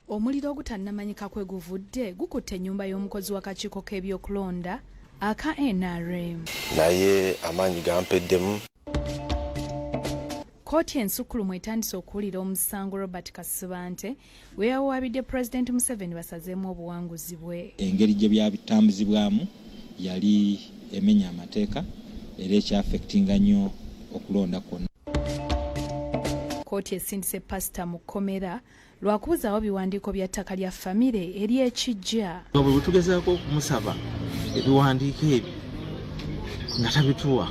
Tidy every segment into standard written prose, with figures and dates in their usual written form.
Omuliro ogutannamanyika kwe guvudde gukutte ennyumba y'omukozi w'akakiiko k'ebyokulonda aka NRM. Naye amaanyi gampeddemu. Kkooti ensukkulumu etandise okuwulira omusango Robert Kasibante gwe yawawaabidde Pulezidenti Museveni basazeemu obuwanguzi bwe. Engeri gye byatambuzibwamu yali emenya amateeka era ekyaffectinga nnyo okulonda kwonna. Kkooti esindise Pasita mu kkomera lwa kubuzaawo biwandiiko bya ttaka lya famire ery'e Kijja. Nga bwe tugezaako okumusaba ebiwandiiko ebyo nga tabituwa.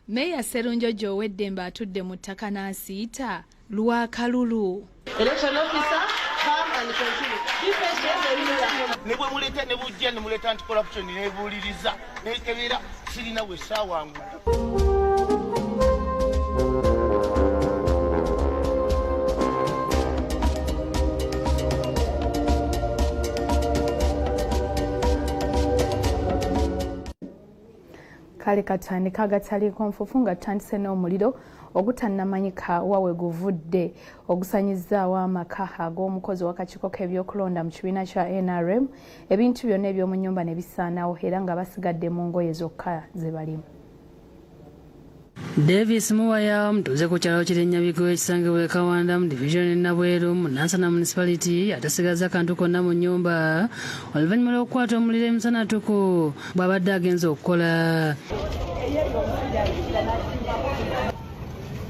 Meeya Sserunjogi ow'eddembe atudde mu ttaka n'asiita lw'akalulu. Election officer, come and continue. Ne bwe muleeta ne bujja ne muleeta anti corruption nebuuliriza nekebera sirina we saawangudde. Kale katandika agataliiko nfufu nga tutandise n'omuliro ogutannamanyika wa we guvudde ogusanyizzaawo amaka ag'omukozi w'akakiiko k'ebyokulonda mu kibiina kya NRM, ebintu byonna eby'omu nnyumba ne bisaanawo era nga basigadde mu ngoye zokka ze balimu. Davis Muwaya, omutuuze ku kyalo Kirinyabigo ekisangibwa e Kawanda mu divizoni Nabweru mu Nansana Municipality, atasigaza kantu konna mu nnyumba oluvannyuma lw'okukwata omuliro emisana ttuku bw'abadde agenze okukola.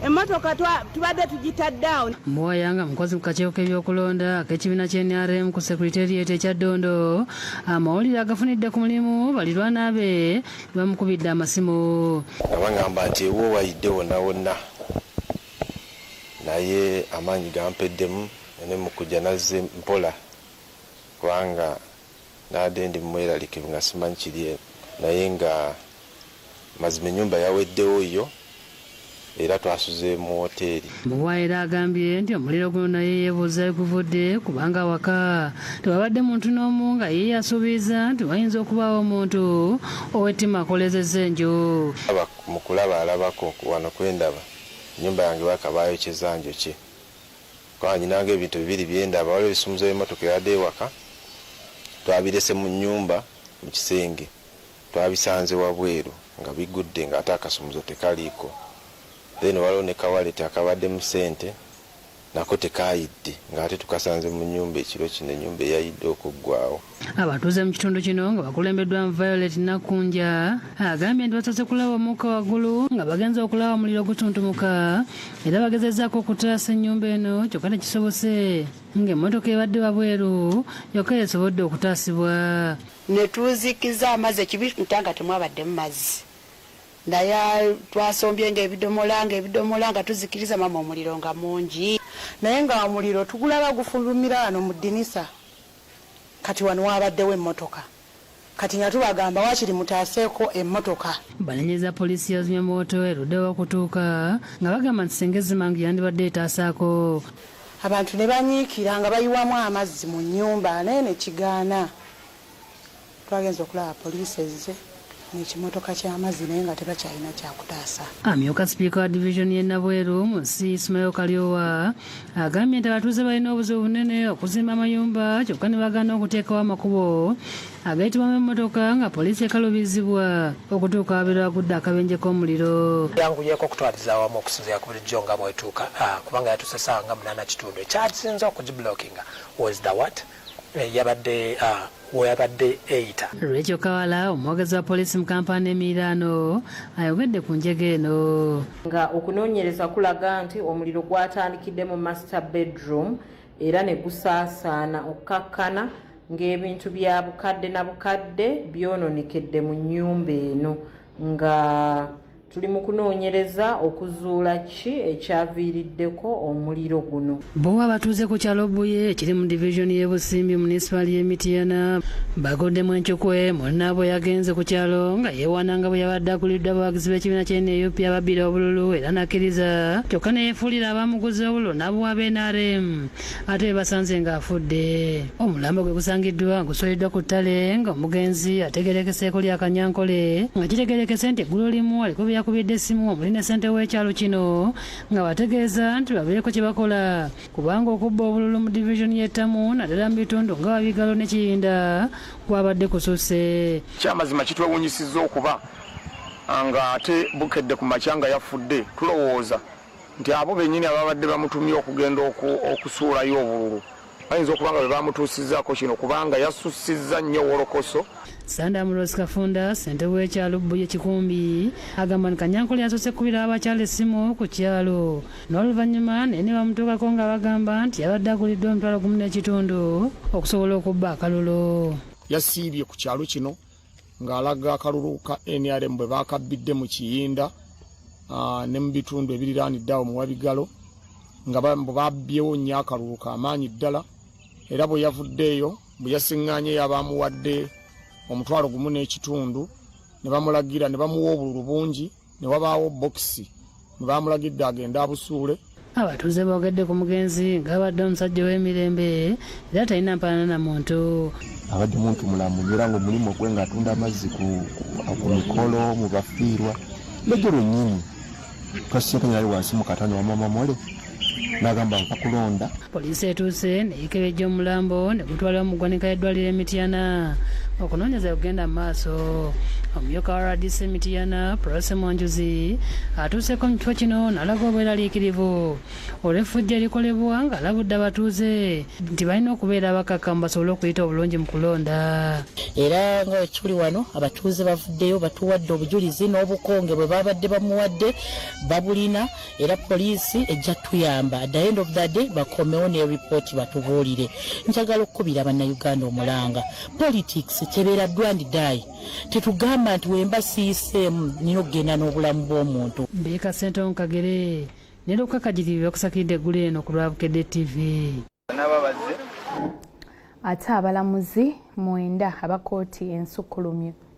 Emmotoka tubadde tugitadde awo. Muwaya nga mukozi mu kakiiko k'ebyokulonda ak'ekibiina kya NRM ku Secretariat ekya Ddondo, amawulire agafunidde ku mulimu balirwana be bamukubidde amasimu. Nga baŋŋamba nti ewo wayidde wonna wonna, naye amaanyi gampeddemu ne mu kujja nazze mpola kubanga naadde ndi mweraliikirivu nga simanyi kiri, naye nga mazima ennyumba yaweddewo yo era twasuze mu woteeri. Muwaya era agambye nti omuliro guno naye yeebuuza we guvudde kubanga awaka tewabadde muntu n'omu, nga ye yasuubiza nti wayinza okubaawo omuntu ow'ettima akoleezezza enju. Mu kulaba alabako wano kwendaba ennyumba yange bakabayokyeza njokye kubanga nyinanga ebintu bibiri byendaba. Waliwo ebisumuzo by'emmotoka ebadde ewaka, twabirese mu nnyumba mu kisenge, twabisanze wabweru nga bigudde ng'ate akasumuzo tekaliiko. Then waliwo ne kawaleti akabaddemu ssente, nako tekayidde ng'ate tukasanze mu nnyumba ekiro kino, ennyumba eyayidde okuggwawo. Abatuuze mu kitundu kino nga bakulembeddwa Violet Nakunja agambye nti basoose kulaba omukka waggulu nga bagenze okulaba omuliro gutuntumuka, era bagezezzaako okutaasa ennyumba eno kyokka tekisobose, ng'emmotoka ebadde wabweru yokka esobodde okutaasibwa. Ne tuzikiza amazzi, ekibi nga temwabaddemu mazzi, naye twasombye ng'ebidomola ng'ebidomola nga tuzikiriza mama omuliro nga mungi. Naye nga omuliro tugulaba gufulumira wano mu ddinisa. Kati wano wabaddewo emmotoka, kati nga tubagamba waakiri mutaaseeko emmotoka. Banenyeza poliisi y'ozimyamwoto eruddewo okutuuka, nga bagamba nti singa ezzimangu yandibadde etaasaako. Abantu ne banyiikira nga bayiwamu amazzi mu nnyumba, naye ne kigaana. Twagenza okulaba poliisi ezze n'ekimotoka ky'amazzi, naye nga tebakyalina kyakutaasa. Amyuka sipiika wa divizoni y'e Nabweru mu nsi Ismail Kalyowa agambye nti abatuuze balina obuzibu bunene okuzimba amayumba kyokka ne bagaana okuteekawo amakubo agayitibwamu emmotoka, nga poliisi ekalubizibwa okutuuka awabeera wagudde akabenje k'omuliro. Yanguyeko okutwaliza awamu okusinziira ku bulijjo nga bwetuuka, kubanga yatuuse essaawa nga 8:15. Ekyasinze okugiblockinga was the what yabadde weyabadde eyita. Rachel Kawala, omwogezi wa poliisi mu Kampala n'emiriraano, ayogedde ku njega eno. Nga okunoonyereza kulaga nti omuliro gwatandikidde mu master bedroom era ne gusaasaana okkakkana ng'ebintu bya bukadde na bukadde byononekedde mu nnyumba eno, nga tuli mu kunoonyereza okuzuula ki ekyaviiriddeko omuliro guno. Bo abatuuze ku kyalo Buye ekiri mu divizoni y'e Busimbi, munisipaali y'e Mityana, baguddemu encukwe munnaabwe yagenze ku kyalo nga yeewaana nga bwe yabadde aguliddwa abawagizi b'ekibiina kya NUP ababbira obululu, era n'akkiriza kyokka ne yeefuulira abamuguze obululu n'abuwa aba NRM, ate be basanze ng'afudde. Omulambo gwe gusangiddwa gusuuliddwa ku ttale, nga omugenzi ategeerekeseeko lya Kanyankole, nga kitegeerekese nti eggulo limu aliko bye yakubidde essimu omuli ne ssentebe w'ekyalo kino nga bategeeza nti babeeko kye bakola kubanga okubba obululu mu divizoni y'ettamu naddala mu bitundu nga Wabigalo ne Kiyinda kwabadde kususse. Kyamazima kitwewunyisizza okuba nga ate bukedde ku makya nga yafudde, tulowooza nti abo bennyini ababadde bamutumye okugenda okusuulayo obululu bayinza okuba nga be bamutuusizzaako kino kubanga yasussizza nnyo wolokoso. Sande Ambrose Kafunda, ssentebe w'ekyalo Bbuye Kikumbi agamba nti Kanyankole yasoose kukubira abakyala essimu ku kyalo n'oluvannyuma naye ne bamutuukako nga bagamba nti yabadde aguliddwa 1,500 okusobola okubba akalulu. Yasiibye ku kyalo kino ng'alaga akalulu ka NRM bwe baakabbidde mu Kiyinda ne mu bitundu ebiriraanidde awo mu Wabigalo nga babbyewo nnyo akalulu k'amaanyi ddala era bwe yavuddeeyo bwe yasiŋŋaanyeyo abaamuwadde 1,500 ne bamulagira ne bamuwa obululu bungi ne wabaawo bokisi ne bamulagidde agende abusuule. Abatuuze boogedde ku mugenzi ng'abadde omusajja ow'emirembe era talina mpaana na muntu. Abadde muntu mulamu era ng'omulimu gwe ng'atunda amazzi ku mikolo mu bafiirwa nejjo lwennyini twasisinkanye nali wansi mu katano wa mama Mole n'agamba nfa kulonda. Poliisi etuuse ne yeekebejja omulambo ne gutwalibwa mu ggwanika y'eddwaliro e Mityana okunoonyereza kugenda mu maaso. Omumyuka wa RDC Mityana Prossy Mwanjuzi atuuseeko mu kifo kino n'alaga obweraliikirivu olw'effujjo erikolebwa ng'alabudde abatuuze nti balina okubeera abakakkamu basobole okuyita obulungi mu kulonda. Era nga tuli wano abatuuze bavuddeyo batuwadde obujulizi n'obukonge bwe babadde bamuwadde babulina era poliisi ejja tuyamba at the end of the day bakomewo ne ripooti batubuulire. Njagala okukubira bannayuganda omulanga, politics tebeera do and die, tetugamba nti wemba siyiseemu nina okugenda n'obulamu bw'omuntu. Mbiika Ssentongo Kagere ne Luka Kagiri bakusakidde eggulo eno ku lwa Bukedde TV. Ate abalamuzi 9 aba kkooti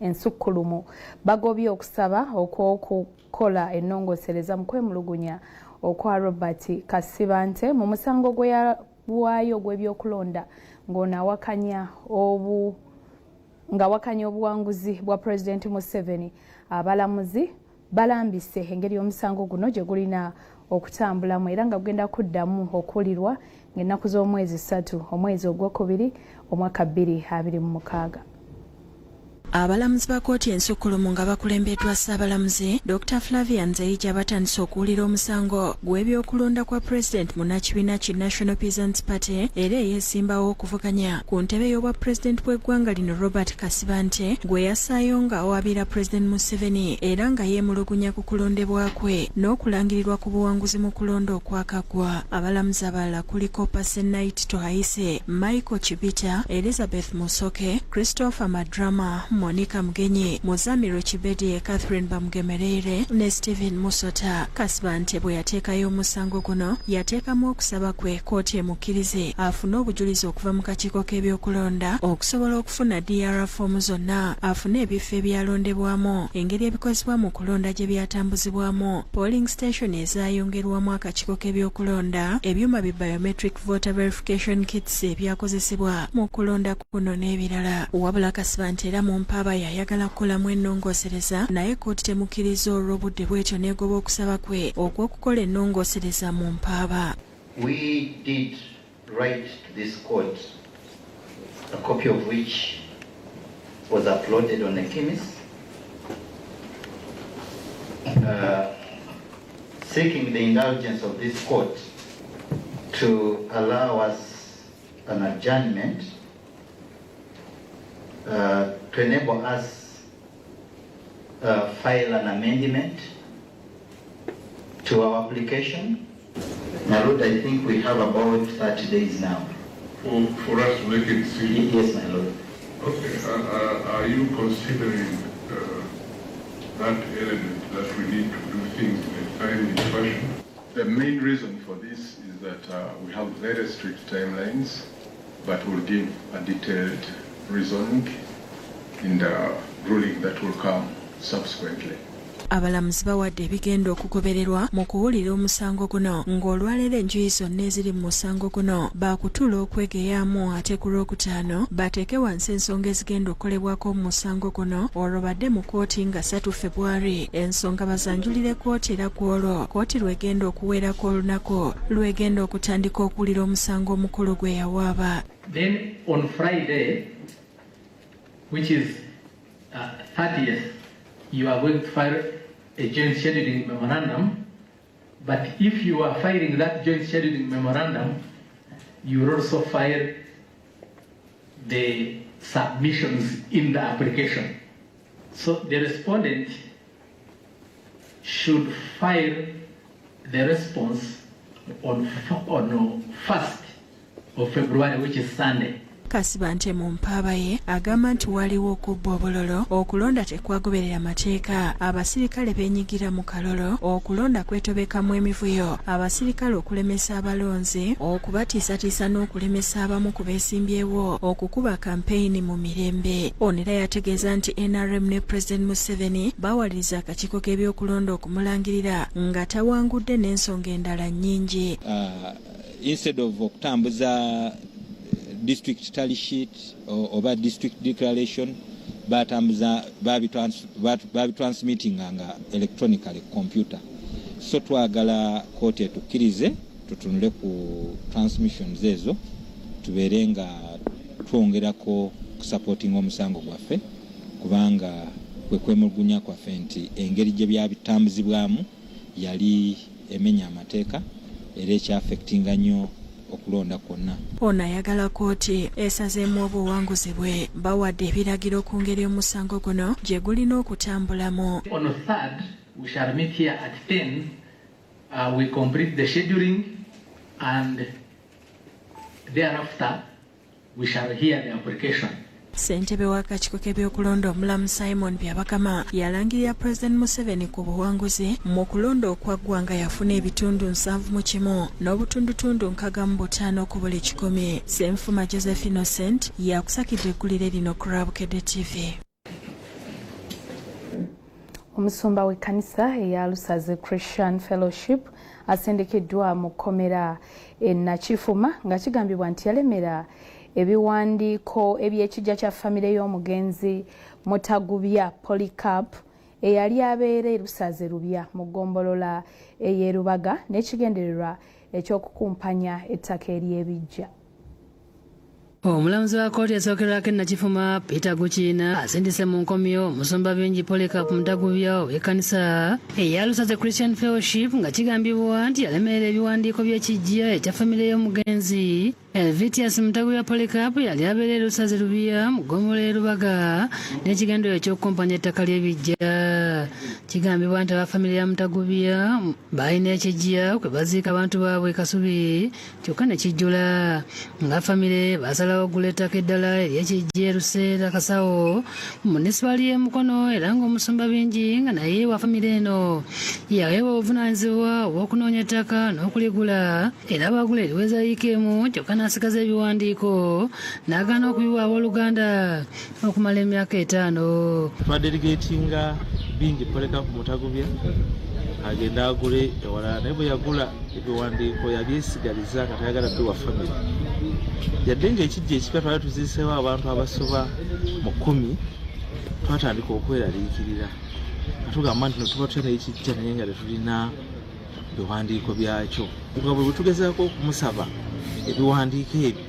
ensukkulumu bagobye okusaba okw'okukola ennongoosereza mu kwemulugunya okwa Robert Kasibante mu musango gwe yawaayo ogw'ebyokulonda ng'ono awakanya obuwanguzi bwa Pulezidenti Museveni. Abalamuzi balambise engeri y'omusango guno gye gulina okutambulamu era nga gugenda kuddamu okuwulirwa ng'ennaku z'omwezi 3 omwezi ogwokubiri omwaka 2026. Abalamuzi ba kkooti ensukkulumu nga bakulembeddwa Ssaabalamuzi Dr. Flavia Nzeija batandise okuwulira omusango gw'ebyokulonda kwa Pulezidenti munnakibiina ki National Peasants Party era eyeesimbawo okuvuganya ku ntebe y'obwa pulezidenti bw'eggwanga lino Robert Kasibante gwe yassaayo ng'awaabira Pulezidenti Museveni era nga yeemulugunya ku kulondebwa kwe n'okulangirirwa ku buwanguzi mu kulonda okwakaggwa. Abalamuzi abalala kuliko Pasenait Tohaise, Michael Chibita, Elizabeth Musoke, Christopher Madrama, Monica Mugenyi, Muzamiru Kibedi, Catherine Bamugemereire ne Stephen Musota. Kasibante bwe yateekayo omusango guno yateekamu okusaba kwe kkooti emukkirize afune obujulizi okuva mu kakiiko k'ebyokulonda okusobola okufuna DR foomu zonna, afune ebifo ebyalondebwamu, engeri ebikozesebwa mu kulonda gye byatambuzibwamu, polling station ezaayongerwamu akakiiko k'ebyokulonda, ebyuma bi biometric voter verification kits ebyakozesebwa mu kulonda kuno n'ebirala. Wabula Kasibante era mu mpaaba yayagala kukolamu ennongoosereza naye kkooti temukkiriza olw'obudde bw'etyo n'egoba okusaba kwe okw'okukola ennongoosereza mu mpaaba. We did write to this court, a copy of which was uploaded on the KIMIS, seeking the indulgence of this court to allow us an adjournment to enable us file an amendment to our application. My lord, I think we have about 30 days now. For us to make a decision? Yes, my lord. Okay, are you considering that element that we need to do things in a timely fashion? The main reason for this is that we have very strict timelines, but we'll give a detailed reasoning in the ruling that will come subsequently. Abalamuzi bawadde ebigenda okugobererwa mu kuwulira omusango guno, ng'olwaleero enjuyi zonna eziri mu musango guno baakutuula okwegeyaamu ate ku Lwokutaano bateeke wansi ensonga ezigenda okukolebwako mu musango guno olwo badde mu kkooti nga 3 February ensonga bazanjulire kkooti era ku olwo kkooti lwegenda okuweerako olunaku lwegenda okutandika okuwulira omusango omukulu gwe yawaaba. Then on Friday, which is 30th, you are going to file a joint scheduling memorandum. But if you are filing that joint scheduling memorandum, you will also file the submissions in the application. So the respondent should file the response on 1st of February, which is Sunday. Kasibante mu mpaaba ye agamba nti waliwo okubba obulolo, okulonda tekwagoberera mateeka, abasirikale beenyigira mu kalolo, okulonda kwetobekamu emivuyo, abasirikale okulemesa abalonzi, okubatiisatiisa n'okulemesa abamu ku beesimbyewo okukuba kampeyini mu mirembe. Ono era yategeeza nti NRM ne President Museveni bawaliriza akakiiko k'ebyokulonda okumulangirira nga tawangudde n'ensonga endala nnyingi. Instead of okutambuza district tally sheet oba district declaration, batambuza babitransmittinga nga electronically computer. So twagala kooti etukkirize tutunule ku transmissions ezo, tubeere nga twongerako kusupportinga omusango gwaffe, kubanga kwe kwemulugunya kwaffe nti engeri gye byabitambuzibwamu yali emenya amateeka era ekyaffectinga nnyo okulonda kwonna. Ono ayagala kkooti esazeemu obuwanguzi bwe. Bawadde ebiragiro ku ngeri omusango guno gye gulina okutambulamu. On the 3rd, we shall meet here at 10. We complete the scheduling and thereafter we shall hear the application. Ssentebe w'akakiiko k'ebyokulonda omulamu Simon Byabakama yalangirira President Museveni ku buwanguzi mu kulonda okwaggwa nga yafuna ebitundu 71 n'obutundutundu 65 ku buli 100. Ssenfuma Joseph Innocent yakusakidde eggulire lino ku Bukedde TV. Omusumba w'ekkanisa eya Lusaze Christian Fellowship asindikiddwa mu kkomera e Nakifuma nga kigambibwa nti yalemera ebiwandiiko eby'ekijja kya famire y'omugenzi Mutagubya Polycarp eyali abeera e Lusaze Lubya mu ggombolola ey'e Rubaga n'ekigendererwa eky'okukumpanya ettaka ery'ebijja. Omulamuzi wa kkooti esookerwako e Nakifuma Peter Gukiina asindise mu nkomyo omusumba Bingi Polycarp Mutagubya ow'ekkanisa eya Lusaze Christian Fellowship nga kigambibwa nti yalemerera ebiwandiiko by'ekijja ekya famire y'omugenzi Elvitius Mutagubya Polycarp yali abeera e Lusaze Lubya mu ggombolola y'e Rubaga n'ekigendererwa eky'okukumpanya ettaka ly'ebijja. Kigambibwa nti aba famire ya Mutagubya balina ekijja kwe baziika abantu baabwe e Kasubi kyokka ne kijjula, nga famire basalawo okugula ettaka eddala ery'ekijja e Luseera Kasawo mu munisipaali y'e Mukono, era ng'omusumba Bingi nga naye wa famire eno yaweebwa obuvunaanyizibwa obw'okunoonya ettaka n'okuligula, era baagula eriweza yiika emu kyokka n'asigaza ebiwandiiko n'agaana okubiwa abooluganda okumala emyaka 5. Twadelegatinga Bingi Polycarp Mutagubya agenda agule ewalala, naye bwe yagula ebiwandiiko yabyesigaliza nga tayagala biwa famire. Yadde ng'ekijja ekipya twali tuziiseewo abantu abasoba mu 10, twatandika okweraliikirira nga tugamba nti no tuba tutya n'ekijja naye nga tetulina biwandiiko byakyo. Nga bwe tugezaako okumusaba ebiwandiiko ebyo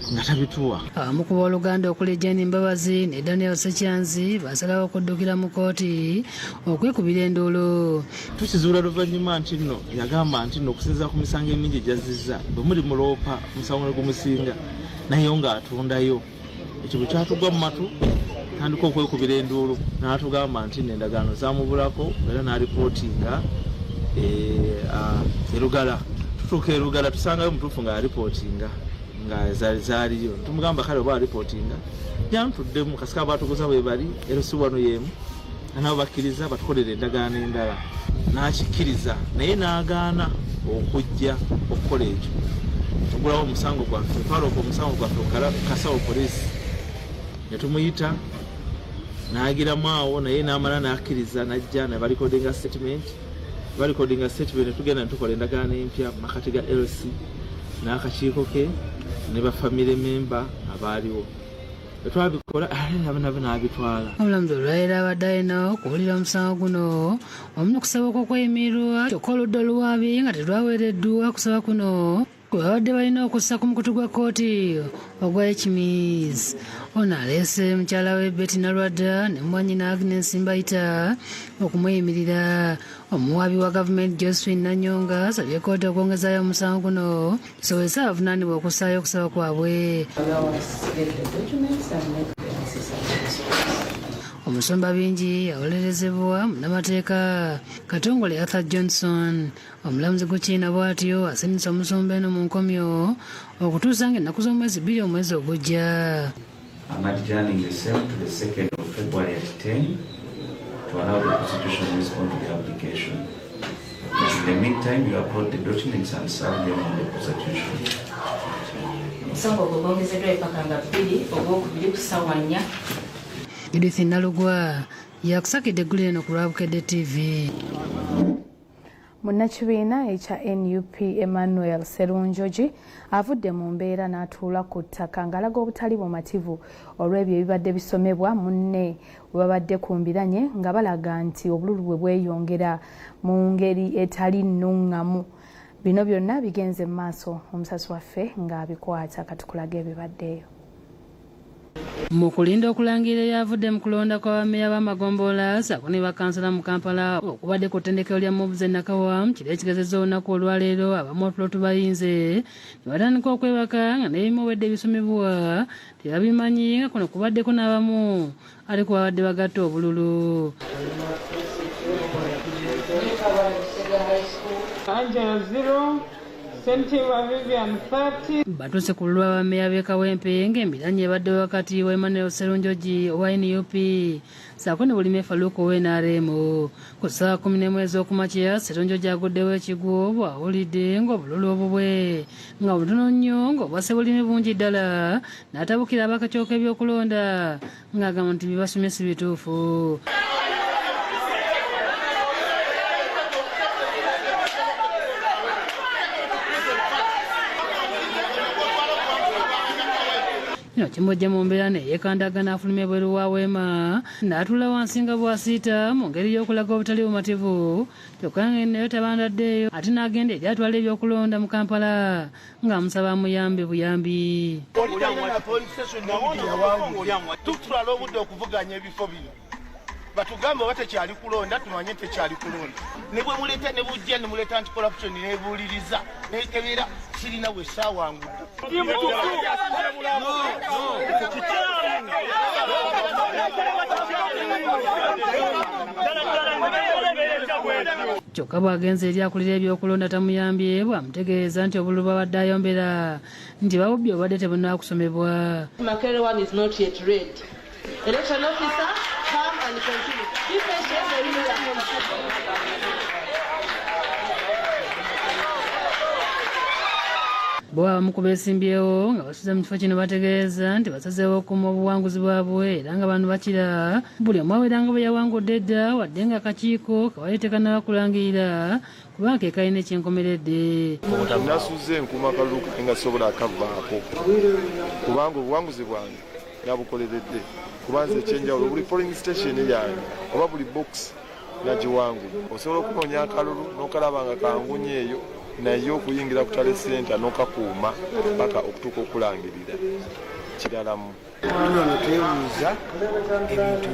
nga tabituwa. Abamu ku booluganda okuli Jane Mbabazi ne Daniel Sekyanzi basalawo okuddukira mu kkooti okwekubira enduulu. Tukizuula luvannyuma nti nno yagamba nti nno okusinziira ku misango emingi gy'azzizza bwe muli muloopa omusango ne gumusinga naye ng'atundayo. Ekyo bwe kyatugwa mu matu tandika okwekubira enduulu n'atugamba nti nno endagaano zaamubulako era n'alipootinga e Lugala. Tutuuka e Lugala tusangayo omutuufu ng'alipootinga nga zaaliyo. Tumugamba kale oba alipootinga jantuddemu kasika baatuguza bwe bali era si wano y'emu, nabo bakkiriza batukolere endagaano endala. N'akikkiriza naye n'agaana okujja okukola ekyo. Tugulawo omusango gwaffe, twaloopa omusango gwaffe Kasawo poliisi ne tumuyita N'agiramu awo naye n'amala n'akkiriza n'ajja ne barecordinga statement. Barecordinga statement ne tugenda ne tukola endagaano empya mu makati ga LC n'akakiiko ke ne ba family member abaaliwo. Twabikola ate nabo nabo n'abitwala. Omulamuzi olwaleero abadde alina okuwulira omusango guno wamu n'okusaba okw'okweyimirirwa, kyokka oludda oluwaabi nga terwaweereddwa kusaba kuno kwe babadde balina okussa ku mukutu gwa kkooti ogwa ECCMIS. Ono aleese mukyala we Betty Nalwadda ne mwannyina Agnes Mbaita okumweyimirira. Omuwaabi wa gavumenti Josephine Nanyonga asabye kkooti okwongezaayo omusango guno kisobozese abavunaanibwa okussaayo okusaba kwabwe. Omusumba Bingi awolerezebwa munnamateeka Katongole Arthur Johnson. Omulamuzi Gukiina bw'atyo asindise omusumba eno mu nkomyo okutuusa ng'ennaku z'omwezi 2 omwezi ogujja. I'm adjourning the same to the 2nd of February at 10 to allow the prosecution to respond to the application. But in the meantime, you upload the documents and serve them on the prosecution. Omusango ogwo gwongezeddwa epaka nga 2 ogwokubiri ku ssaawa 4. Judith Nalugwa yakusakidde eggulire eno ku lwa Bukedde TV. Munnakibiina ekya NUP Emmanuel Serunjogi avudde mu mbeera n'atuula ku ttaka ng'alaga obutali bumativu olw'ebyo ebibadde bisomebwa munne we babadde ku mbiranye nga balaga nti obululu bwe bweyongera mu ngeri etali nnuŋŋamu. Bino byonna bigenze mu maaso omusasi waffe ng'abikwata katukulaga ebibaddeeyo. Mu kulinda okulangirira eyavudde mu kulonda kwa bammeeya b'amagombolola ssaako ne bakansala mu Kampala okubadde ku ttendekero lya Mobs e Nakawa kiro ekigezezza olunaku olwaleero, abamu otulo tubayinze ne batandika okwebaka nga n'ebimu obwedda ebisomebwa tebabimanyi nga kuno kubaddeko n'abamu ate ku babadde bagatta obululu. Angel 0, Sentiva Vivian 30. Batuuse ku lulwa bammeeya b'e Kawempe ng'embiranye ebadde wakati wa Emmanuel Serunjogi owa NUP ssaako ne Bulime Farouk owa NRM. Ku ssaawa 11 ez'okumakya Serunjogi aguddewo ekigwo bw'awulidde ng'obululu obubwe nga butono nnyo ng'obwa Ssebulime bungi ddala n'atabukira abakakiiko k'ebyokulonda ng'agamba nti bye basomye si bituufu. Kino kimujja mu mbeera ne yeekandaga n'afulumya ebweru wa weema n'atuula wansi nga bw'asiita mu ngeri y'okulaga obutali bumativu, kyokka nga nayo tabandaddeeyo ate n'agenda eri atwala ebyokulonda mu Kampala ng'amusaba amuyambe buyambi. Tutwala obudde okuvuganya ebifo bino batugambe oba tekyali kulonda tumanye tekyali kulonda. Ne bwe muleeta ne bujja ne muleeta anti corruption neebuuliriza nekebera sirina we saawangudde. Kyokka bw'agenze eri akulira ebyokulonda tamuyambye bw'amutegeeza nti obululu bw'abadde ayombera nti babubbye obadde tebunaakusomebwa. Makerere 1 is not yet read. Election officer, come and continue. Be patient, there will be a Bo abamu ku beesimbyewo nga basuze mu kifo kino bategeeza nti basazeewo okukuuma obuwanguzi bwabwe era nga bano bakira buli omu awera nga bwe yawangudde edda wadde nga akakiiko kabadde tekannaba kulangirira kubanga ke kalina ekyenkomeredde. Nasuze nkuuma akalulu kange nga sobola akavaako kubanga obuwanguzi bwange nabukoleredde kuba nze ekyenjawulo buli polling station yange oba buli box nagiwangudde. Osobola okunoonya akalulu n'okalaba nga kangunye eyo naye okuyingira ku tally center n'okakuuma paka okutuuka okulangirira kiralamu. Tuli wano twebuuza ebintu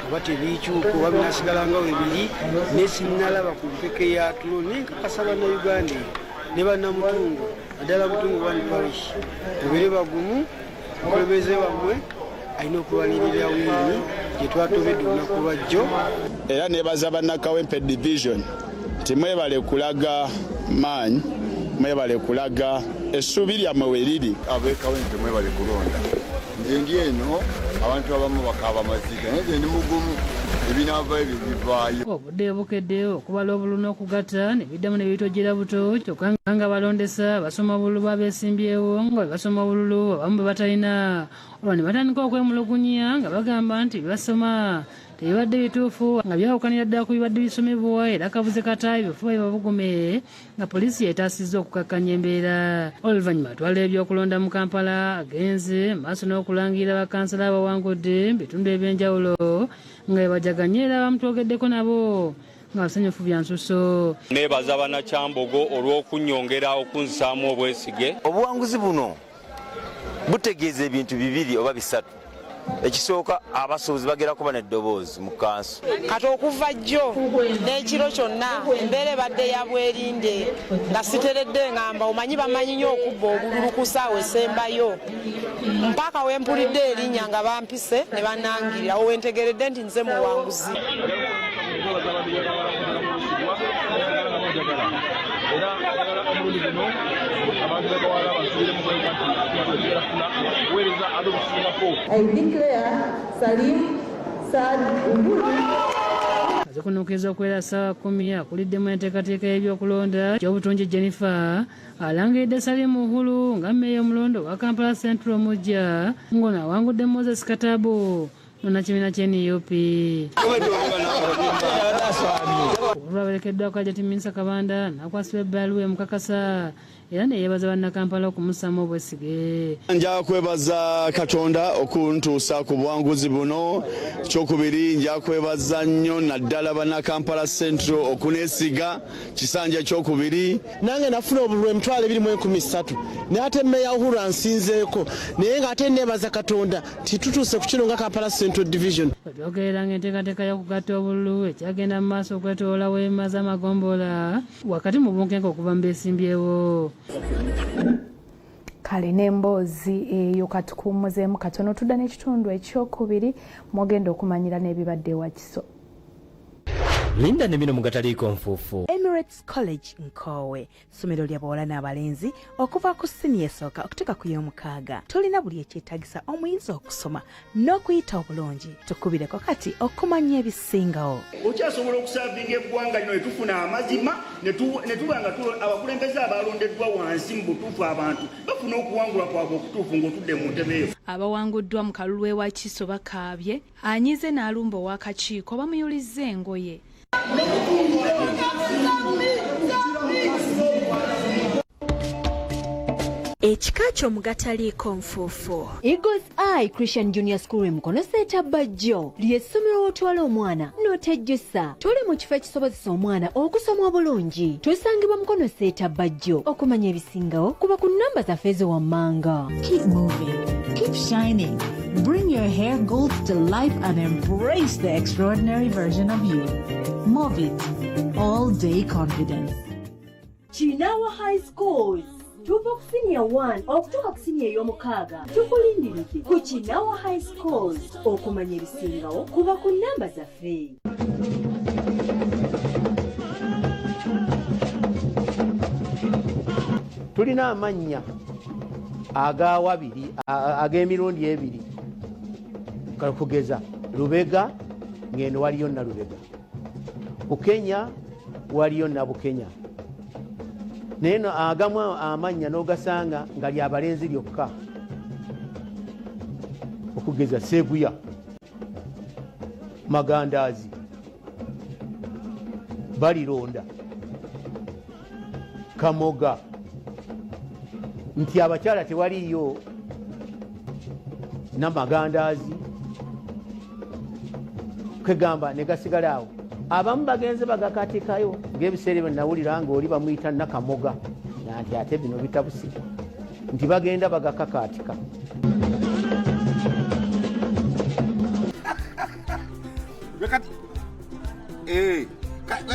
oba tebikyuka oba binasigala nga bwe biri, naye sinnalaba ku mpeke ya tulo naye nkakasa Bannayuganda eyo ne bannamutungo naddala Butungo One Parish mubeere bagumu, omukulembeze wammwe alina okulwanirira wiini gye twatobedde olunaku lwa jjo. Era neebaza bannakawempe division nti mwebale kulaga maanyi, mwebale kulaga essuubi lyammwe we riri. Ab'ekawempe mwebale kulonda. Nze ndi eno abantu abamu bakaaba maziga naye nze ndi mugumu Ebinaavaayo bye bivaayo. Obudde bukedde okubala obululu n'okugatta ne biddamu ne bitojjera buto, kyokka nga balondesa basoma obululu bw'abeesimbyewo nga bwe basoma obululu abamu bwe batalina, olwo ne batandika okwemulugunya nga bagamba nti bye basoma tebibadde bituufu nga byawukanira ddala ku bibadde bisomebwa, era kabuze kata ebifuba bibabugume nga poliisi yeetaasizza okukakkanya embeera. Oluvannyuma atwala ebyokulonda mu Kampala agenze maaso n'okulangirira bakansala abawangudde mu bitundu ebyenjawulo nga bebajaganye, era bamutwogeddeko nabo nga basanyufu bya nsusso. Neebaza Bannakyambogo olw'okunnyongera okunzisaamu obwesige. Obuwanguzi buno butegeeza ebintu bibiri oba bisatu. Ekisooka, abasuubuzi bagera kuba n'eddoboozi mu kanso. Kati okuva jjo n'ekiro kyonna embeera ebadde ya bwerinde nga siteredde, ngamba omanyi bamanyi nnyo okubba obululu ku ssaawa esembayo, mpaka we mpulidde erinnya nga bampise ne banangirira owentegeredde nti nze muwanguzi. I declare Salim Saad Uhuru. Azikunuukiriza okuwera ssaawa 10 akuliddemu enteekateeka y'ebyokulonda ky'obutungi Jennifer alangiridde Salim Uhuru nga mmeeya omulondo wa Kampala Central omuggya, ng'ono awangudde Moses Katabu munnakibiina kye NUP. Olwaberekeddwako Hajati Minsa Kabanda n'akwasibwa ebbaluwa emukakasa era ne yeebaza Bannakampala okumussaamu obwesige. Nja kwebaza Katonda okuntuusa ku buwanguzi buno. Kyokubiri, nja kwebaza nnyo naddala Bannakampala Central okuneesiga kisanja kyokubiri. Nange nafuna obululu 23,000, naye ate Mmeeya Uhuru ansinzeeko, naye ng'ate neebaza Katonda nti tutuuse ku kino nga Kampala Central Division. Bwe ng'enteekateeka y'okugatta obululu ekyagenda mu maaso okwetoloola weema z'amagombola wakati mu bunkenke okuva mu beesimbyewo. Kale n'emboozi eyo katukuwummuzeemu katono, tudda n'ekitundu ekyokubiri mwogenda okumanyira n'ebibadde ewakiso. Linda ne bino mugataliiko nfuufu. Emirates College Nkowe, ssomero lya bawala n'abalenzi okuva ku siniya esooka okutuuka ku y'omukaaga. Tulina buli ekyetaagisa omuyizi okusoma n'okuyita obulungi. Tukubireko kati okumanya ebisingawo. Okyasobola okusavinga eggwanga lino ne tufuna amazima ne tuba nga abakulembeze abalondeddwa wansi mu butuufu, abantu bafuna okuwangula kwabwe okutuufu ng'otudde mu ntebe eyo. Abawanguddwa mu kalulu ewakiso bakaabye, anyize n'alumba ow'akakiiko bamuyulizza engoye. Ekika ky'omugataliiko nfuufu. Eagles Eye Christian Junior School e Mukono Seeta Bajjo ly'essomero w'otwala omwana n'otejjusa. Tuli mu kifo ekisobozesa omwana okusoma obulungi. Tusangibwa Mukono Seeta Bajjo. Okumanya ebisingawo kuba ku nnamba zaffe ezo wammanga. Keep moving, keep shining. Bring your hair goals to life and embrace the extraordinary version of you. Move it. All day confidence. Kinawa High Schools tuva ku siniya 1 okutuuka ku siniya ey'omukaaga, tukulindiridde ku Kinawa High Schools. Okumanya ebisingawo kuba ku nnamba zaffe. Tulina amannya agawabiri ag'emirundi ebiri, kugeza Lubega ng'eno waliyo Nalubega, Bukenya waliyo Nabukenya, naye no agamu amannya n'ogasanga nga lyabalenzi lyokka, okugeza Seguya, Magandaazi, Balironda, Kamoga, nti abakyala tewaliyo Namagandaazi, kwegamba ne gasigala awo. Abamu bagenze bagakatikayo ng'ebiseera ebyo nawulira ng'oli bamuyita Nakamoga, nti ate bino bitabuse, nti bagenda bagakakaatika.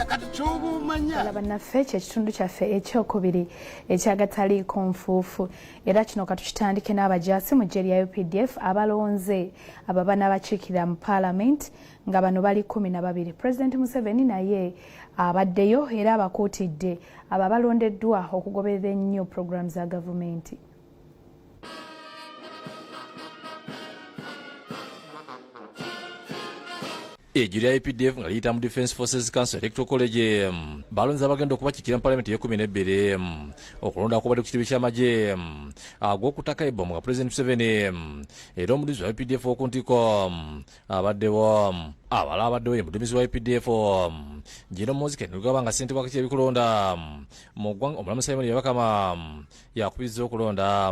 Kati kyoba omanya. Alaba naffe kyekitundu kyaffe ekyokubiri ekyagataliiko nfuufu, era kino katukitandike n'abajaasi mu ggye lya UPDF abalonze ababa n'abakiikirira mu paalamenti nga bano bali 12. Pulezidenti Museveni naye abaddeyo era abakuutidde abo abalondeddwa okugoberera ennyo pulogulaamu za gavumenti. Eggye lya UPDF nga liyita mu Defence Forces Council Electoral College balonze abagenda okubakiikirira mu palamenti ey'ekkumi n'ebbiri. Okulonda kubadde ku kitebe ky'amagye ag'okutaka ebomu nga Pulezidenti Museveni era omuduumizi wa UPDF oku ntiko abaddewo. Abalala abaddewo ye muduumizi wa UPDF General Muhoozi Kainerugaba, nga ssentebe w'akakiiko ebyokulonda mu ggwanga omulamu Simon Byabakama yakubiriza okulonda.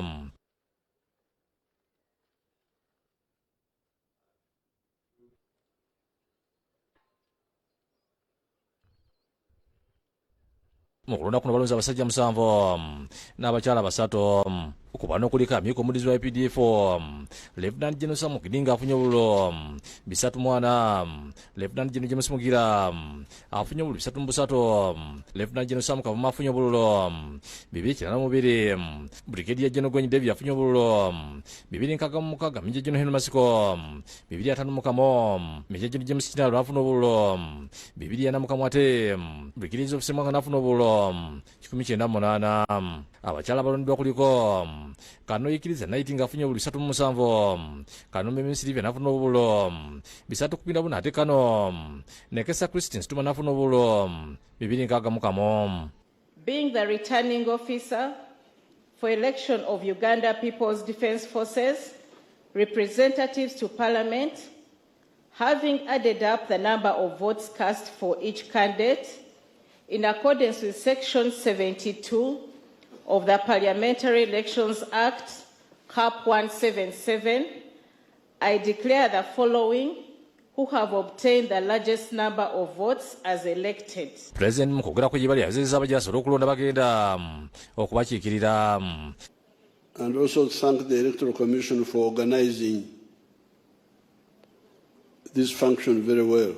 Mu kulonda kuno balonze abasajja musanvu n'abakyala basatu. Ku bano kuliko amyuka omuduumizi wa UPDF Lieutenant General Sam Kidinga, afunye obululu 34. Lieutenant General James Mugira afunye obululu 303. Lieutenant General Sam Kavuma afunye obululu 292. Brigadier General Gwenyi David afunye obululu 266. Major General Henry Masiko 251. Major General James Kinalo afuna obululu 241, ate Brigadier Joseph Ssemwanga n'afuna obululu 198. Abakyala abalondeddwa kuliko Kanoyikiriza Naiti nga afunye obululu 37, Kanomeme Silivia n'afuna obululu 314, ate kano Nekesa Christine Situma n'afuna obululu 261. Being the returning officer for election of Uganda People's Defence Forces representatives to Parliament, having added up the number of votes cast for each candidate in accordance with Section 72 of the Parliamentary Elections Act, CAP 177, I declare the following who have obtained the largest number of votes as elected. Pulezidenti mu kwogera ku gye bali aziziza abajaasi olw'okulonda bagenda okubakiikirira. And also thank the Electoral Commission for organizing this function very well.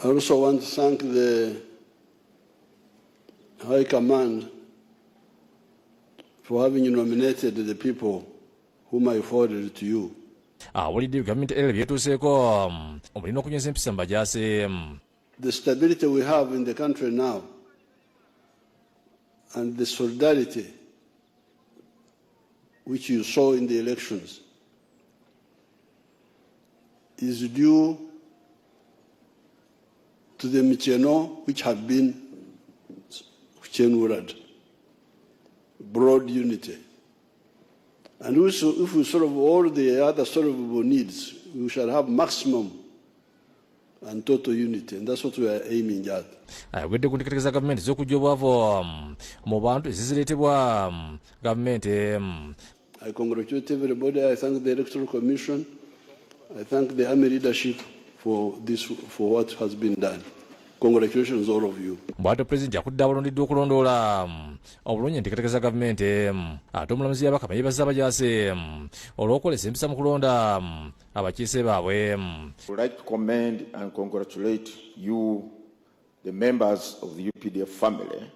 I also want to thank the High Command for having nominated the people whom I forwarded to you. Awulidde gavumenti era byetuuseeko omulina okunyweza empisa mu bajaasi. The stability we have in the country now and the solidarity which you saw in the elections is due to the micheno which have been chenurad, broad unity. And also, if we solve all the other solvable needs, we shall have maximum and total unity, and that's what we are aiming at. Ayogedde ku nteekateeka za gavumenti ez'okuggya obwavu mu bantu ezizireetebwa gavumenti. I congratulate everybody. I thank the Electoral Commission. I thank the Army leadership for this, for what has been done. Congratulations, all of you. Bw'atyo pulezidenti akudde abalondeddwa okulondoola obulungi enteekateeka za gavumenti, ate omulamuzi Byabakama yeebazza abajaasi olw'okwolesa empisa mu kulonda abakiise baabwe. I would like to commend and congratulate you, the members of the UPDF family,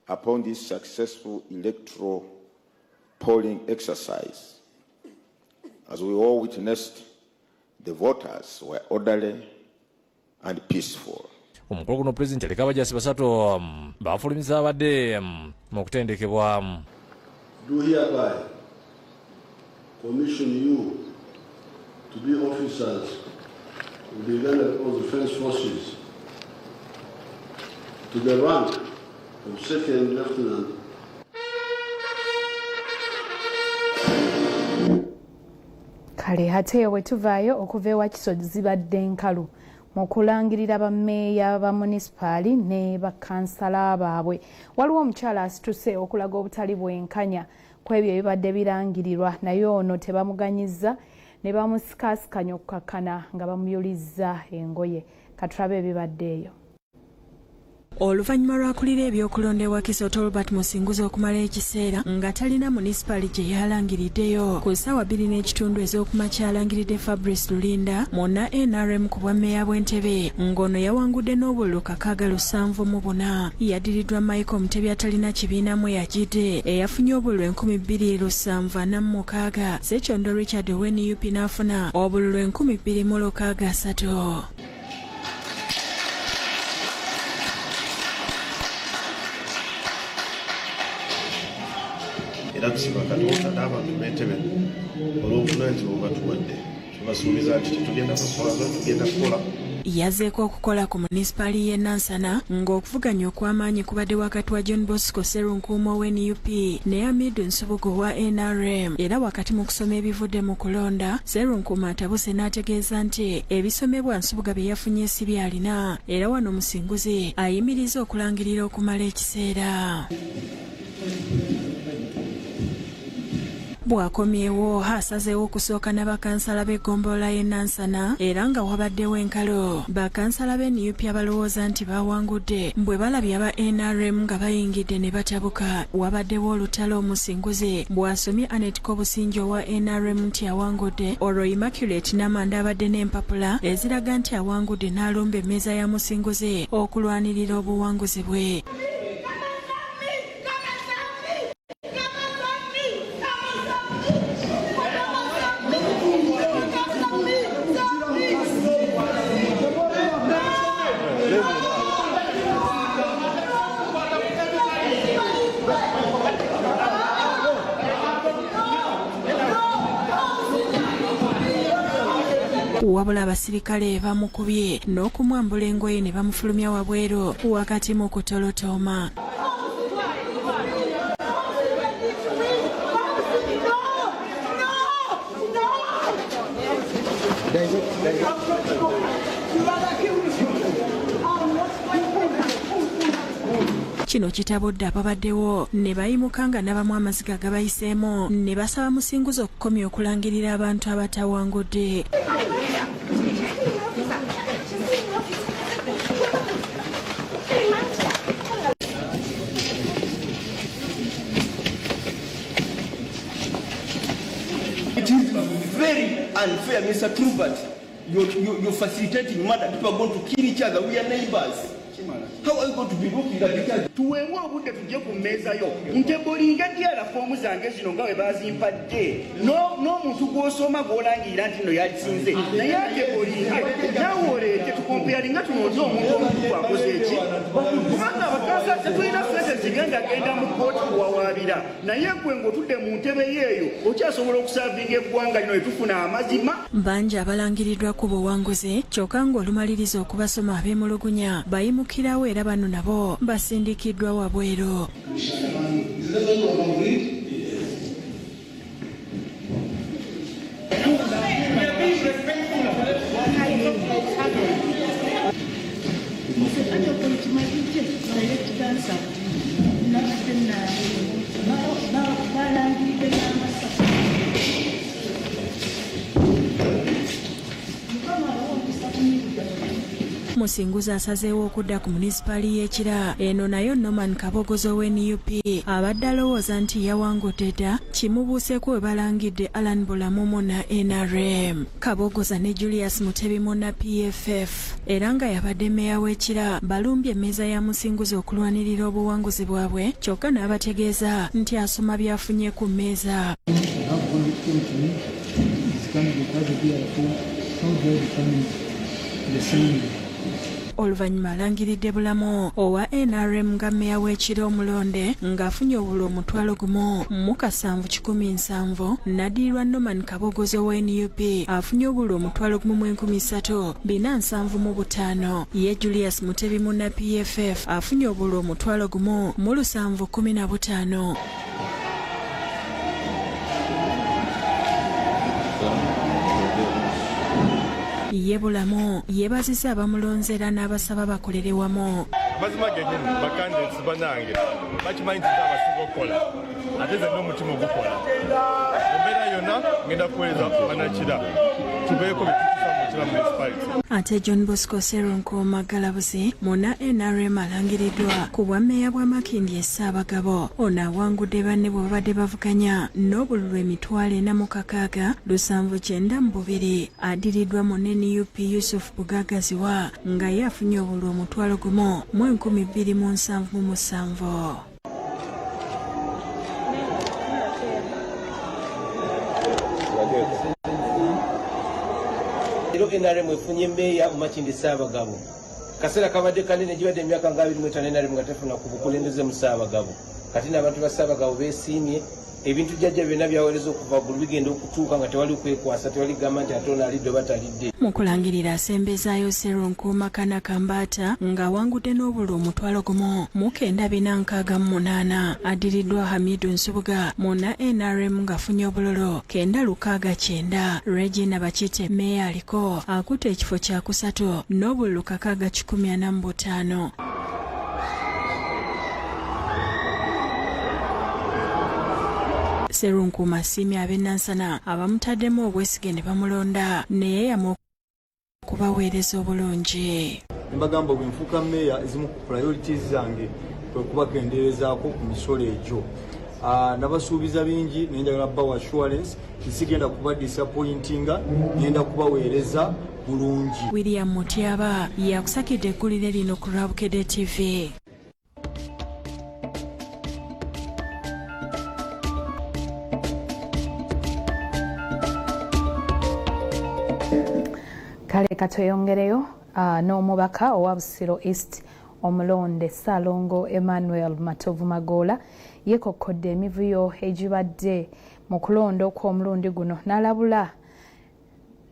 upon this successful electoral polling exercise. As we all witnessed, the voters were orderly and peaceful. Omukolo guno pulezidenti aleka abajaasi basatu bafulumiza abadde mu kutendekebwa. Do hereby commission you to be officers of the Uganda People's Defense Forces to the rank of Second Lieutenant. Kale ate bwe tuvaayo okuva ewa Kiso, zibadde nkalu mu kulangirira bammeeya ba munisipaali ne bakansala baabwe. Waliwo omukyala asituse okulaga obutali bwenkanya ku ebyo ebibadde birangirirwa, naye ono tebamuganyiza ne bamusikaasikanya okukakkana nga bamuyulizza engoye. Katulabe ebibadde eyo. Oluvannyuma lw'akulira ebyokulonda ewakiso Tolbert Musinguzi okumala ekiseera nga talina munisipaali gye yalangiriddeyo, ku ssaawa 2:30 ez'okumakya alangiridde Fabrice Lulinda munna NRM ku bwammeeya bw'Entebe, ng'ono yawangudde n'obululu 674. Yaddiriddwa Michael Mutebi atalina kibiina mwe yagidde, eyafunye obululu 2746. Sekyondo Richard owe NUP n'afuna obululu 2063. Era tusiima Katonda n'abantu b'Entebe olw'obuvunaanyizibwa bwe batuwadde. Tubasuubiza nti tetugenda kuswaza, tugenda kukola. Yazzeeko okukola ku munisipaali y'e Nansana ng'okuvuganya okw'amaanyi kubadde wakati wa John Bosco Sserunkuuma owa nup ne Hamidu Nsubuga owa nrm era wakati mu kusoma ebivudde mu kulonda, Sserunkuuma atabuse n'ategeeza nti ebisomebwa Nsubuga bye yafunye si by'alina era wano Musinguzi ayimiriza okulangirira okumala ekiseera. Bw'akomyewo asazeewo okusooka na bakansala b'eggombolola y'e Nansana era nga wabaddewo enkalo bakansala b'e nup abalowooza nti baawangudde bwe balabye aba nrm nga bayingidde ne batabuka. Wabaddewo olutalo Omusinguzi bw'asomye Annet Kobusingye owa nrm nti awangudde olwo Immaculate Namanda abadde n'empapula eziraga nti awangudde n'alumba emmeeza ya Musinguzi okulwanirira obuwanguzi bwe. Wabula abasirikale bamukubye n'okumwambula engoye ne bamufulumya wabweru wakati mu kutolotooma. Kino kitabudde ababaddewo ne bayimuka nga n'abamu amaziga gabayiseemu ne basaba Musinguzi okukomya okulangirira abantu abatawangudde. It is very unfair, Mr. Trubert. You're facilitating murder. People are going to kill each other. We are neighbors. How are you going to be looking at each other? Tuweebwe obudde tujje ku mmeeza yo ntebolinga ddala foomu zange zino nga bwe bazimpadde n'omuntu gw'osoma gw'olangirira nti no yalisinze naye atebolinge naawe oleete tukompeyalinga tunonze omuntu omutuufu akoze eki kubanga abakansa tetulina ssente zigendagenda mu kkooti kuwawaabira naye gwe ng'otudde mu ntebe yeeyo okyasobola okusaavinga eggwanga lino ne tufuna amazima. Bangi abalangiriddwa ku buwanguzi kyokka ng'olumaliriza okubasoma abeemulugunya bayimukirawo era bano nabo basindikiddwa wabweru. Musinguzi asazeewo okudda ku munisipaali y'e Kira eno nayo Norman Kabogoza owa NUP abadde alowooza nti yawangudde dda kimubuuseeko we balangidde Allan Bulamu munna NRM. Kabogoza ne Julius Mutebi munna PFF era nga yabadde meeya w'e Kira balumbye emmeeza ya Musinguzi okulwanirira obuwanguzi bwabwe kyokka n'abategeeza nti asoma by'afunye ku mmeeza. Oluvannyuma alangiridde Bulamu owa NRM nga mmeeya w'e Kira omulonde ng'afunye obululu 1,770 n'addirirwa Norman Kabogoza owa NUP afunye obululu 1,375. Ye Julius Mutebi munna PFF afunye obululu 1,715. Ye Bulamu yeebazizza abamulonze era n'abasaba bakolere wamu. Amazima gennyini bakandidates bannange bakimanyi nti nze abasinga okukola ate nze n'omutima ogukola. Mu mbeera yonna ngenda kuweereza bannakira tubeeko bye tutuusa mu Kira Municipality. Ate John Bosco Sserunkuuma Galabuzi munna NRM alangiriddwa ku bwa mmeeya bwa Makindye e Ssaabagabo. Ono awangudde banne bwe babadde bavuganya n'obululu 46,792. Addiriddwa munne NUP Yusuf Bugagaziwa nga ye afunye obululu 1,277. Leero NRM efunye mmeeya mu Makindye Ssaabagabo. Kaseera kabadde kanene gibadde emyaka nga 25 NRM nga tefuna ku bukulembeze mu Ssaabagabo. Kati n'abantu ba Ssaabagabo beesiimye ebintu jjajja byonna byaweereza okuva ggulu bigenda okutuuka nga tewali kwekwasa, tewali kugamba nti ate ono alidde oba talidde. Mu kulangirira asembezaayo Sserunkuuma Kana Kambaata ng'awangudde n'obululu 1468. Addiriddwa Hamidu Nsubuga munna NRM ng'afunye obululu 969. Regina Bakite meeya aliko akutte ekifo kyakusatu n'obululu 6145. Sserunkuuma asiimye ab'e Nansana abamutaddemu obwesige ne bamulonda ne yeeyama okubaweereza obulungi. Mbagamba bwe nfuuka mmeeya ezimu ku priorities zange kwe kubakendeerezaako ku misolo egyo. Nabasuubiza bingi naye njagala bawa assurance nsigenda kuba disappointinga, ngenda kubaweereza bulungi. William Mutyaba yakusakidde eggulire lino ku lwa Bukedde TV. Kale katweyongereyo n'omubaka owa Busiro East omulonde Ssalongo Emmanuel Matovu Magoola yeekokkodde emivuyo egibadde mu kulonda okw'omulundi guno n'alabula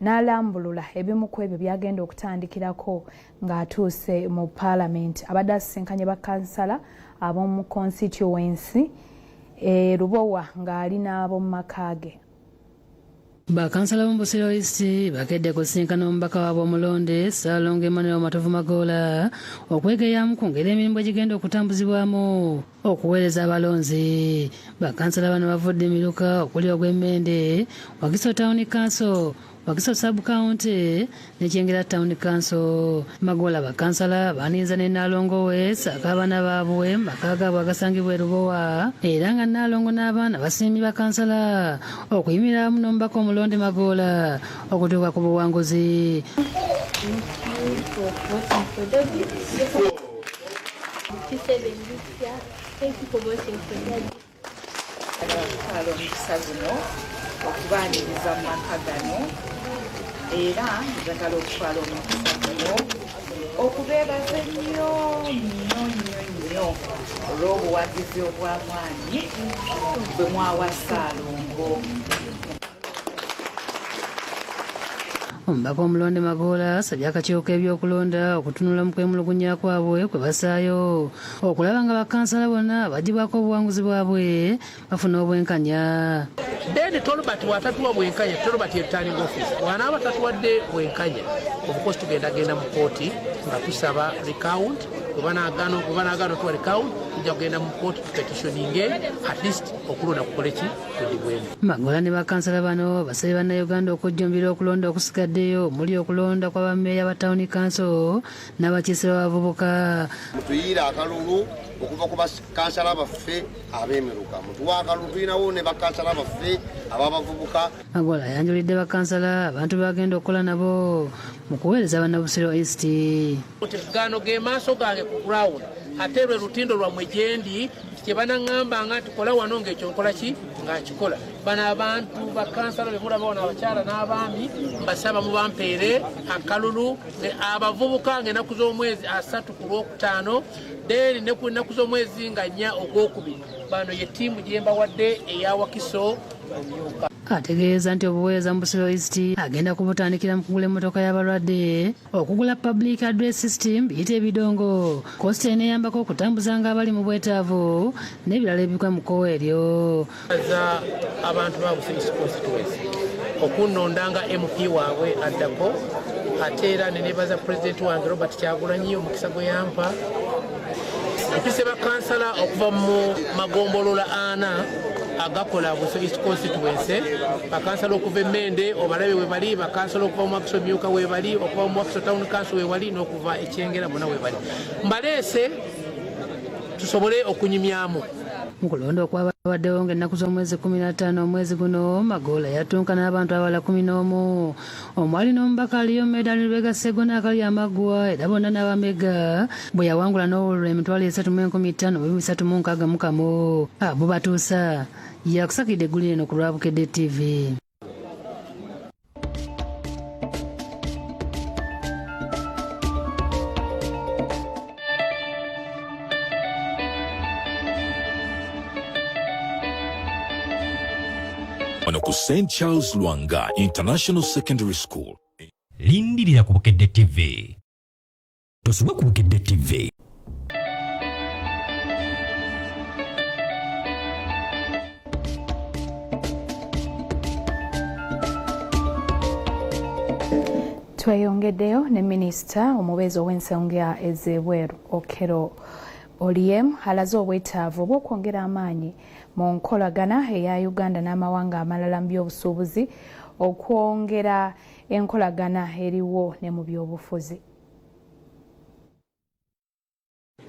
n'alambulula ebimu ku ebyo by'agenda okutandikirako ng'atuuse mu paalamenti. Abadde asisinkanye bakansala ab'omu constituency e Lubowa ng'ali n'ab'omu maka ge. Bakansala b'omu Busiro East bakedde kusisinkana omubaka waabwe omulonde Ssalongo Emmanuel Matovu Magoola okwegeyamu ku ngeri emirimu egigenda okutambuzibwamu okuweereza abalonzi. Bakansala bano bavudde emiruka okuli ogw'Emmende, Wakiso Town Council, Wakiso Sub County ne Kyengera Town Council. Magoola bakansala baaniriza ne Nnaalongo we ssaako abaana baabwe mu maka gaabwe agasangibwa e Lubowa, era nga Nnaalongo n'abaana basiimye bakansala okuyimirira wamu n'omubaka omulonde Magoola okutuuka ku buwanguzi. Okutwala omukisa guno okubaaniriza mu maka gano, era njagala okutwala omukisa guno okubeebaza ennyo nnyo nnyo nnyo olw'obuwagizi obw'amaanyi bwe mwawa Ssaalongo. Omubaka omulonde Magoola asabye akakiiko k'ebyokulonda okutunula mu kwemulugunya kwabwe kwe basaayo okulaba nga bakansala bonna baggyibwako obuwanguzi bwabwe bafuna obwenkanya. Then Tolbert bw'atatuwa bwenkanya, Tolbert ye returning officer, bw'anaaba tatuwadde bwenkanya, of course tugendagenda mu kkooti nga tusaba recount. Bwe banaagaana otuwa recount, tujja kugenda mu kkooti tupetitioninge at least okulonda kukole ki kudibwemu. Magoola ne bakansala bano basabye bannayuganda okujjumbira okulonda okusigaddeyo omuli okulonda kwa bammeeya ba Town Council n'abakiise b'abavubuka. Mutuyiire akalulu okuva ku bakansala baffe ab'emiruka, mutuwe akalulu, tulinawo ne bakansala baffe ab'abavubuka. Magoola ayanjulidde bakansala abantu b'agenda okukola nabo mu kuweereza bannabusiro East. Gano ge maaso gange ku ground, ate lwe lutindo lwammwe gye ndi, kye banaŋŋambanga nti kola wano ng'ekyo nkola ki nga nkikola. Bano abantu bakansala be mulaba wano, abakyala n'abaami, mbasaba mubampeere akalulu abavubuka ng'ennaku z'omwezi 3 ku Lwokutaano, then ne ku nnaku z'omwezi nga 4 ogwokubiri. Bano ye ttiimu gye mbawadde eya Wakiso Mumyuka. Ategeeza nti obuweereza mu Busiro East agenda kubutandikira mu kugula emmotoka y'abalwadde, okugula public address system biyite ebidongo, kosita eneeyambako okutambuzanga abali mu bwetaavu n'ebirala ebigwa mu kkowe eryo. Za abantu ba Busiro East constituency okunnonda nga MP waabwe addako, ate era ne neebaza pulezidenti wange Robert Kyagulanyi omukisa gwe yampa. Mpise bakansala okuva mu magombolola 4 agakola Busiro East constituency, bakansala okuva e Mmende obalabe we bali, bakansala okuva mu Wakiso Myuka we bali, okuva mu Wakiso Town Council we bali, n'okuva e Kyengera bonna we bali. Mbaleese tusobole okunyumyamu. Mu kulonda okwabaddewo ng'ennaku z'omwezi 15 omwezi guno, Magoola yatunka n'abantu abalala 11 omwali n'omubaka aliyo Medani Lubega Ssegona akali amaggwa, era bonna n'abamegga bwe yawangula n'obululu 305,361. Abo batuusa yakusakidde eggulire eno ku lwa Bukedde TV. Wano ku St Charles Lwanga International Secondary School. Lindirira ku Bukedde TV. Tosubwa ku Bukedde TV. Tweyongeddeyo ne minisita omubeezi ow'ensonga ez'ebweru Okello Oryem alaze obwetaavu obw'okwongera amaanyi mu nkolagana eya Uganda n'amawanga amalala mu by'obusuubuzi, okwongera enkolagana eriwo ne mu by'obufuzi.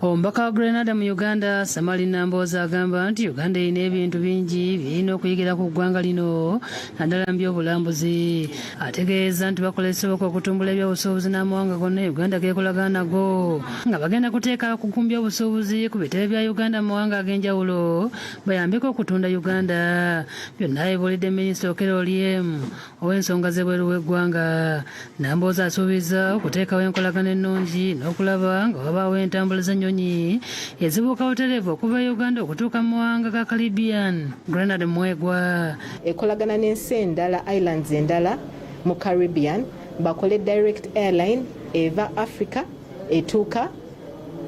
Omubaka wa Grenada mu Uganda, Samali Nambooze, agamba nti Uganda erina ebintu bingi byerina okuyigira ku ggwanga lino, naddala mu by'obulambuzi. Ategeeza nti bakola ekisoboka okutumbula ebyobusuubuzi n'amawanga gonna Uganda geekolagana nago, nga bagenda kuteeka abakugu mu by'obusuubuzi ku bitebe bya Uganda mu mawanga ag'enjawulo bayambeko okutunda Uganda. Byonna bibuulidde Minisita Okello Oryem ow'ensonga z'ebweru w'eggwanga. Nambooze asuubiza okuteekawo enkolagana ennungi n'okulaba nga wabaawo entambula z'ennyonyi ezibuuka butereevu okuva e Uganda okutuuka mu mawanga ga Caribbean. Grenade Mwegwa. Ekolagana n'ensi endala, islands endala mu Caribbean, bakole direct airline eva Africa etuuka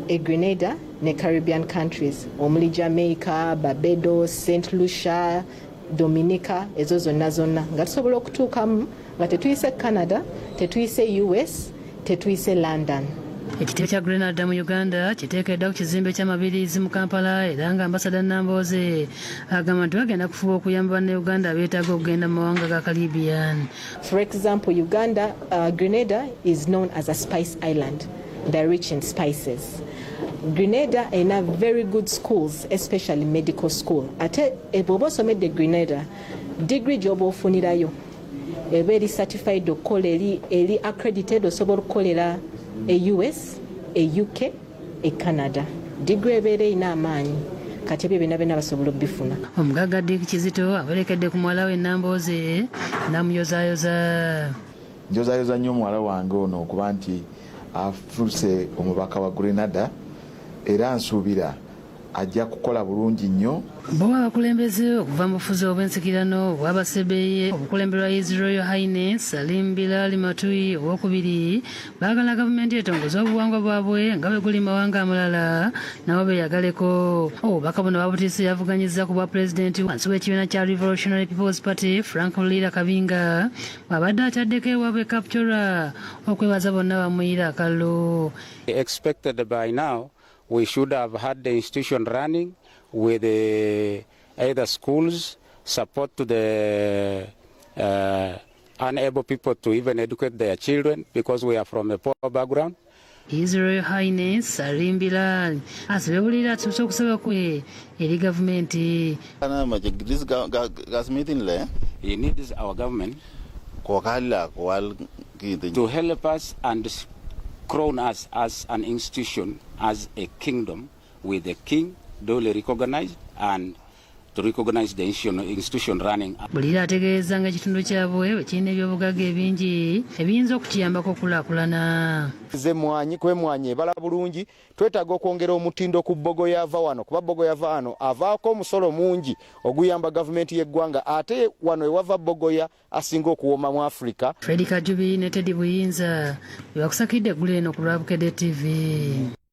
e Grenada ne Caribbean countries omuli Jamaica, Barbados, St Lucia, Dominica, ezo zonna zonna nga tusobola okutuukamu nga tetuyise Canada, tetuyise US, tetuyise London. Ekitebe kya Grenada mu Uganda kiteekeddwa ku kizimbe ky'Amabirizi mu Kampala, era nga Ambasada Nambooze agamba nti bagenda kufuba okuyamba bannayuganda abeetaaga okugenda mu mawanga ga Caribbean. For example, Uganda, Grenada is known as a spice island. They're rich in spices. Grenada erina very good schools, especially medical school. Ate bw'oba osomedde Grenada, degree gy'oba ofunirayo eba eri certified okukola, eri accredited, osobola okukolera e US, e UK, e Canada. Degree ebeera erina amaanyi. Kati ebyo byonna byonna basobola okubifuna. Omugagga Dick Kizito awerekedde ku muwala we Nambooze n'amuyozaayoza. Njozayoza nnyo omuwala wange ono okuba nti afuuse omubaka wa Grenada, era nsuubira ajja kukola bulungi nnyo. Bo abakulembeze okuva mu bufuzi obw'ensikirano obw'Abasebeye obukulemberwa His Royal Highness Salim Bilali Matui owokubiri baagala gavumenti etongoze obuwangwa bwabwe nga bwe guli mu mawanga amalala, nabo beeyagaleko. Obubaka buno babutiise yavuganyizza ku bwa pulezidenti wansi w'ekibiina kya Revolutionary People's Party, Frank Lira Kabinga, bw'abadde akyaddeko ewaabwe Kapchorwa okwebaza bonna bamuyira akalulu. Expected by now we should have had the institution running with either schools, support to the unable people to even educate their children, because we are from a poor background. His Royal Highness Salim Bilal asibye bulira atuuse okusaba kwe eri gavumenti. He needs our government to help us and crown us as an institution, as a kingdom with a king duly recognized, and to recognize the institution running. Bulira ategeeza nga ekitundu kyabwe bwe kirina ebyobugagga ebingi ebiyinza okukiyambako okulaakulana. Zemwanyi kuba emwanyi ebala bulungi. Twetaaga okwongera omutindo ku bogoya ava wano, kuba bogoya ava wano avaako omusolo mungi oguyamba gavumenti y'eggwanga, ate wano ewava bogoya asinga okuwooma mu Africa. Fredi Kajubi ne Teddy Buyinza bebakusakidde eggulu eno ku lwa Bukedde TV.